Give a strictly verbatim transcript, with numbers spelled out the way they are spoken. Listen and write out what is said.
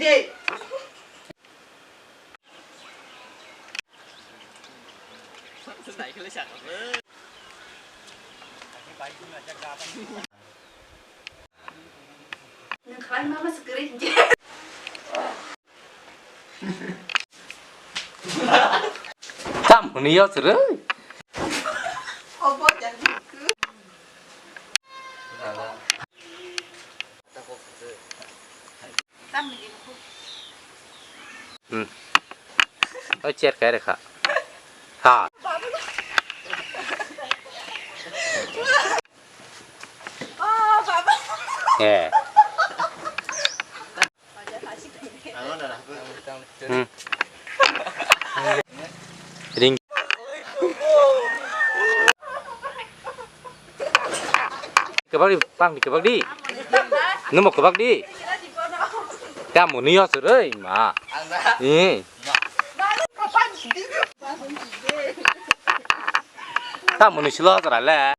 Nwng khlai ma ma se kwrwi hinkhe. Tam hwnwi yo chwrwi. Obo jan. Hmm. O chair kai rekha. Ha. Eh. Hmm. Ring. Kebak di, pang di kebak di. Nemo kebak di. Kamu ni yos rei ma. Eh. Tamo ni silo tara le.